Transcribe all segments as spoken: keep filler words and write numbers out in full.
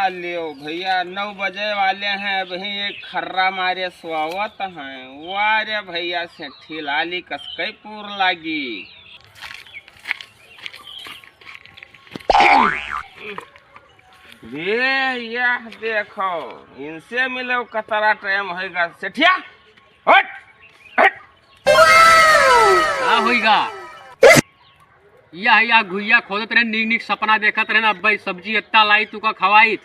लियो भइया, नौ बजे वाले हैं, अबहीं एक खर्रा मारे सोवत हैं। वाह रे भइया, सेठी लाली कसकई पूर लागी। ये, यह देखो, इनसे मिलो कतरा टाइम होइगा। सेठिया, हट, हट। का होइगा? यह, यह घुइया खोदत रहे, नीक नीक सपना देखत रहे ना, अब्बे सब्जी एत्ता लाई तुका खवाइत।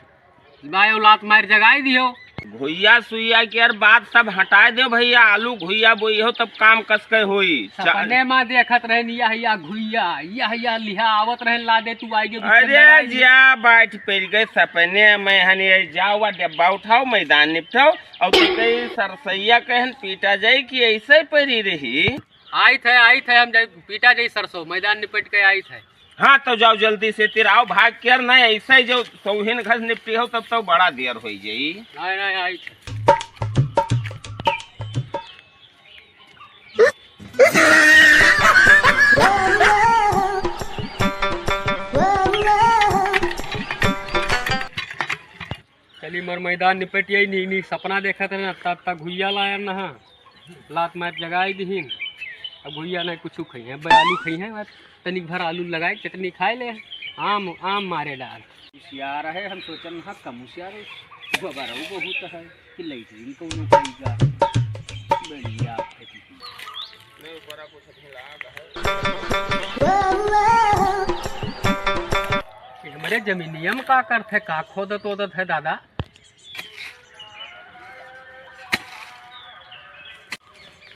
बायो लात मार जगाई दियो। घुइया सुइया के यार बात सब हटाए दो भइया, आलू घुइया बोई हो तब काम कसके होई। चा- सपने मा देखत रहे, यह, यह घुइया, यह, यह लिहा आवत रहे, ला दे तू आई गे गुस्से अरे लड़ाई। जा बैठ पड़ गए सपने में, हन ये जाओ आ डब्बा उठाओ, मैदान निपटाओ, और तो कई सरसैया कहन पीटा जाए कि ऐसे पड़ी रही। आइत है, आइत है, हम जाई, पीटा जाई सरसों, मैदान निपट के आइत है। हाँ, तो जाओ जल्दी से, तेरा आओ भाग के, नहीं ऐसे ही जो सौहिन घस निपटी हो, तब तो बड़ा देर होई जाई। नहीं, नहीं, आइत है। चली मर मैदान निपट यही, नी, नी सपना देखत रहे ना, तब तक घुइया लाया ना, लात मार जगाई दिहिन। अब घुइया नहीं कुछ खइहैं, बे आलू खइहैं, बस तनिक भर आलू लगाए, चटनी खाए ले, आम, आम मारे डाल। होशियार है, हम सोचन हाँ कम होशियार है, बबरऊ बहुत है कि लैट्रिन कौनो करेगा। बढ़िया है। ये हमरे जमीनिया में का करत है, का खोदत ओदत है दादा?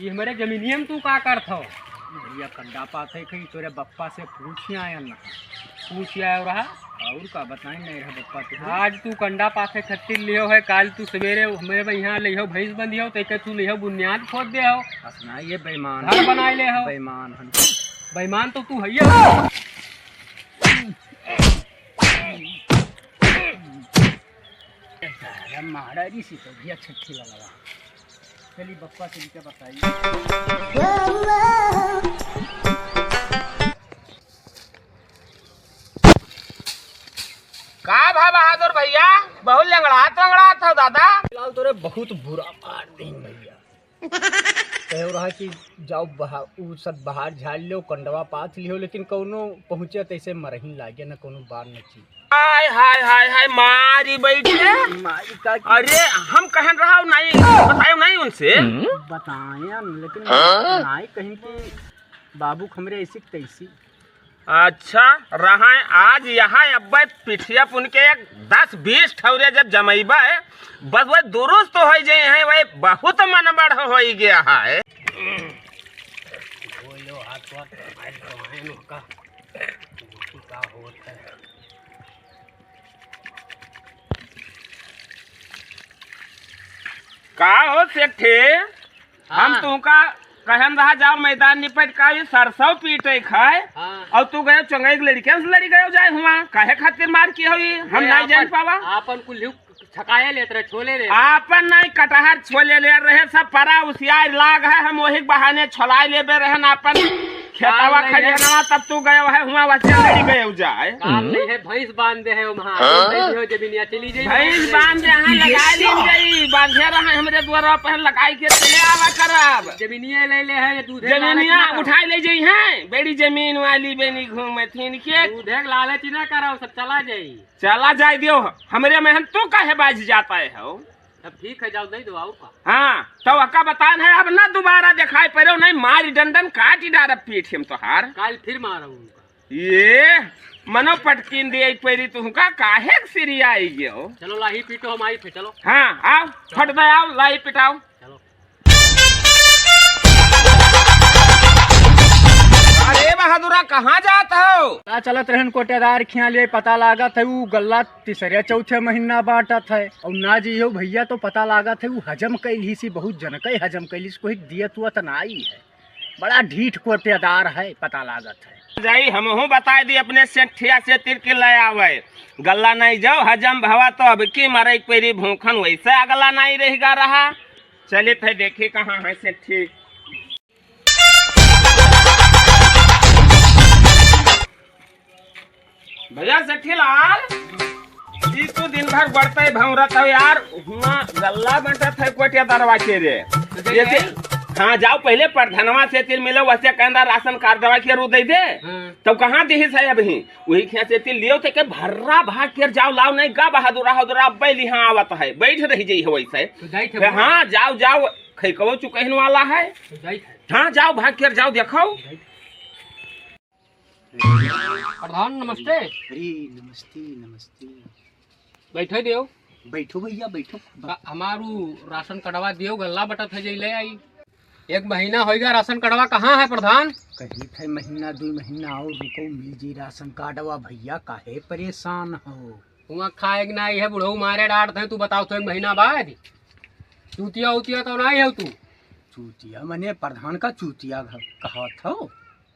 ये हमरे जमीनिया में तू का करत हो? भइया कंडा पाथे कहीं तोरे बप्पा से पूछ आया ना। पूछ आया रहा? और का बताएं, नहीं रहा बप्पा तो। आज तू कंडा पाथे खत्तिर लियो है, काल तू सवेरे हमरे यहाँ लियो भैंस बंधियो, तेके तू लियो बुनियाद खोद दे हो। हंसना ये बेईमान। घर बनाए ले हो। बेईमान हम। बेईमान तो तू है ही हो। दादा मारा जी सी तो भैया छट्ठी लगा। चली बप्पा से इनके बताइए। का भा बहादुर भइया, बहुत लंगड़ात वंगड़ात हो दादा। फिलहाल तोरे बहुत बुरा मार दिन भइया। कहे रहा कि जाओ बहा-, ऊ सब बहार झाड़ लियो, कंडवा पाथ लियो, लेकिन कौनो पहुँचे तैसे मरही लागे, न कौनो बार न चीज। हाय, हाय, हाय, हाय, मारी बैठे। मारी का की? अरे, हम कहन रहा नहीं, बतायो नहीं उनसे। बतायन, लेकिन हाँ? नहीं कहीं कि बाबू हमरे ऐसी तैसी। अच्छा, रहा आज यहाँ अब्बे पिठिया पुन के एक दस बीस ठौरे जब जमैबा है, बस वह दुरुस्त हो जाए हैं, वह बहुत मनबढ़ हो गया है। बोलो, हाथ वाथ मार के आए लोग का। का होत है? का हो सेठे? हम हाँ। तुमका कहन रहा जाओ मैदान निपट का ये सरसों पीटे खाए हाँ। और तू गयो चंगई के लड़कियन से लड़ी गयो जाए हुआ काहे खातिर मार की हुई हम वे नहीं जान आपन, पावा। आपन कुल्हियो छकाए लेत रहे, छोले लेत रहे। आपन नहीं, कटहर छोले ले रहे, सब परा उसियार लाग है, हम वही बहाने छोलाए लेबे रहन आपन खेतवा हाँ, नहीं है। खलिहनवा, तब तू गयो है हुआ, वह चंगड़ी गयो जाए। काम नहीं है, भैंस बांध दे है वहाँ, हाँ? भैंस हो जमीनिया चली जाई। भैंस बांध दे, हाँ, लगा ली जाई, बांधे रहे हमरे द्वारा पहन लगाई के चले आवा करब। जमीनिया ले ले है, ये दूधे जमीनिया लालच ना करो। उठाए ले जाई हैं, बड़ी जमीन वाली बेनी घूमथिन के। दूधे के लालच ही ना करो, सब चला जाई। चला जाए दियो, हमरे महन तू काहे बाज जाता है हो? तब ठीक है, जाओ दे दो, और का? हाँ, तो अका बतान है, अब ना दोबारा दिखाई पड़ो, नहीं मारी डंडन काटी डारब पीठ हम तोहार। काल फिर मारो उनका। ये मनो पटकीन दे एक पैरी तुमका काहे के सिरिया आई गयो? चलो लाही पीटो, हम आई थे, चलो। हाँ, आओ, चलो। फट दे आओ, लाही पिटाओ। चलो। अरे बहादुरा, कहाँ जात हो? का चलत रहन कोटेदार खिया ले, पता लागत है ऊ गल्ला तीसरे चौथे महीना बांटत है। और ना जी हो भैया, तो पता लागत है ऊ हजम कैली सी, बहुत जनकई हजम कैली सी, कोई दियत उयत ना आई है। बड़ा ढीठ कोटेदार है, पता लागत है। जाई, हमहू बताए दी अपने सेठिया से तिरके ले आवे। गल्ला नहीं जाओ, हजम भवा तो अब की मरे एक पेरी भूखन वैसे अगला नहीं रहिगा रहा। चलित है, देखी कहाँ है सेठी। भैया सेठी लाल, ई तो दिन भर बरतै भौंरत है यार, हुआं गल्ला बंटत है कोटिया दरवा के रे। तो जाइए। जैसे, हाँ, जाओ पहिले प्रधानवा से तिल मिलो, वैसे कहना राशन कार्डवा के रू दे दे। हाँ। तब कहाँ दिहिस है अबहीं? वही खेत से तिल लियो ते के भर्रा भाग के जाओ, लाओ नहीं गा बहादुर, बहादुर अब बैल यहाँ आवत है, बैठ रही जई है वैसे। तो जाइत है फिर बोला। हाँ, जाओ, जाओ, खैकवो चुकहिन वाला है। तो जाइत है। हाँ, जाओ, भाग के जाओ, देखो। जाइत है। प्रधान, नमस्ते। अरे, नमस्ते, नमस्ते। बैठे देव। बैठो भैया, बैठो। का-, हमारू राशन कार्डवा दियो, गल्ला बटत है, जई ले आई। एक महीना होइगा राशन कार्डवा, कहाँ है प्रधान? कही थे महीना, दुइ महीना और रुको, मिल जी राशन कार्डवा भैया, काहे परेशान हो? हुआं खाए के नाई है, बुढ़ऊ मारे डांट थे, तू बताओ तो एक महीना बाद। चूतिया उतिया तो नाई है तू। चूतिया मने प्रधान का चूतिया घ-, कहत हो?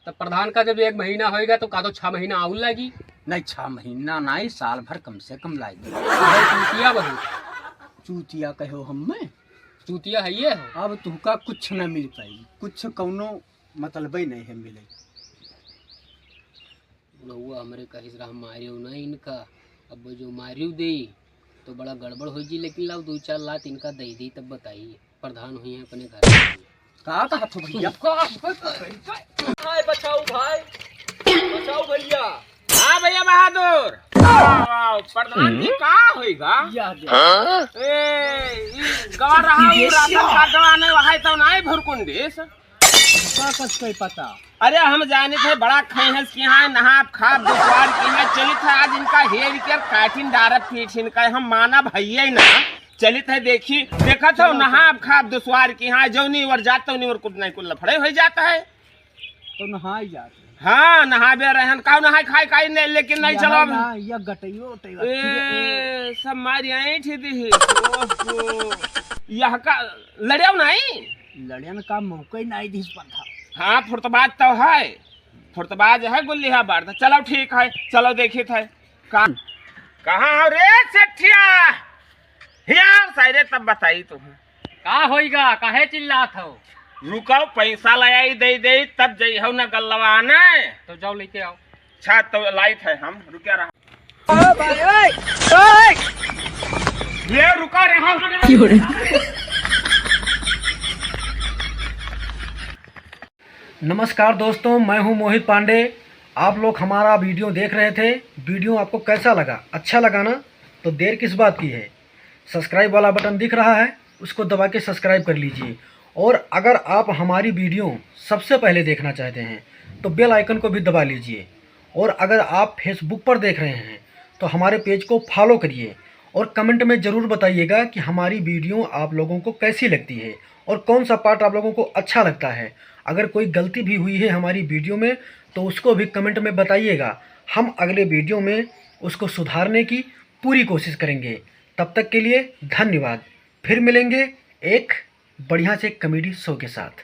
तब प्रधान का जब एक महीना होइगा तो का तो छह महीना आउर लागी? नहीं, छह महीना नहीं, साल भर कम से कम लागी। अरे चूतिया बहुत। चूतिया कहो हम्मे? चूतिया है ये हो। अब तुहका कुछ न मिल पाई, कुछ कौनो मतलबे नहीं है मिले। बुढ़उआ हमरे कहिस रहा मारियो ना इनका, अब जो मारियो दे तो बड़ा गड़बड़ हो जी, लेकिन लाओ दो चार लात इनका दे दी तब बताई। प्रधान हुई है अपने घर में। का कहत हो भैया? का, का, का, का, हाय, बचाओ भाई, बचाओ भैया। हाँ भैया बहादुर, आओ, आओ, प्रधान जी, का होइगा? या, या। ए, ई गवा रहा, ये ऊ राशन क्या? कार्ड नहीं, वहाँ तो नहीं भुरकुंडीस। का कस कोई पता? अरे हम जाने थे बड़ा खैहस की हाँ, नहाब खाब दुसवार की हाँ, चलित है आज इनका हेर के काटिन डारत पीठ इनका, हम मानब हइये ना। चलित है देखी, देखत हो, चलो, नहाब खाब दुसवार की हाँ, जौनी ओर जात तौनी ओर कुछ नहीं कुछ लफड़े हो जात है। तो नहाई जात है। हाँ, नहाबे रहन, काऊ नहाई खाई काई नहीं, लेकिन नहीं यहाँ चलो। ना, या गटइयो, उटइयो, ए, फिर, ए। सब मारी ऐंठ दी। ओहो। यह का, लड़ियो नहीं? लड़ियन का मौका ही नहीं दिस प्रधान। हाँ, फुर्तबाज तो है। फुर्तबाज है, गुल्ली है बार। चलो ठीक है, चलो देखित है। का-, कहाँ हो रे सेठिया? हियार साइरे तब बताई तो। का होइगा, काहे चिल्लात हो? रुकाओ, पैसा ले आई दे दे, तब जई हो ना गल्लवा आने। तो जाओ लेके आओ। अच्छा, तो लाइत है हम, रुक्या रहा। ओ भाई, ओए, ओए। ये रुका रहा। क्यों रे? नमस्कार दोस्तों, मैं हूं मोहित पांडे। आप लोग हमारा वीडियो देख रहे थे, वीडियो आपको कैसा लगा? अच्छा लगा ना? तो देर किस बात की है, सब्सक्राइब वाला बटन दिख रहा है, उसको दबा के सब्सक्राइब कर लीजिए। और अगर आप हमारी वीडियो सबसे पहले देखना चाहते हैं तो बेल आइकन को भी दबा लीजिए। और अगर आप फेसबुक पर देख रहे हैं तो हमारे पेज को फॉलो करिए और कमेंट में ज़रूर बताइएगा कि हमारी वीडियो आप लोगों को कैसी लगती है और कौन सा पार्ट आप लोगों को अच्छा लगता है। अगर कोई गलती भी हुई है हमारी वीडियो में तो उसको भी कमेंट में बताइएगा, हम अगले वीडियो में उसको सुधारने की पूरी कोशिश करेंगे। तब तक के लिए धन्यवाद, फिर मिलेंगे एक बढ़िया से कॉमेडी शो के साथ।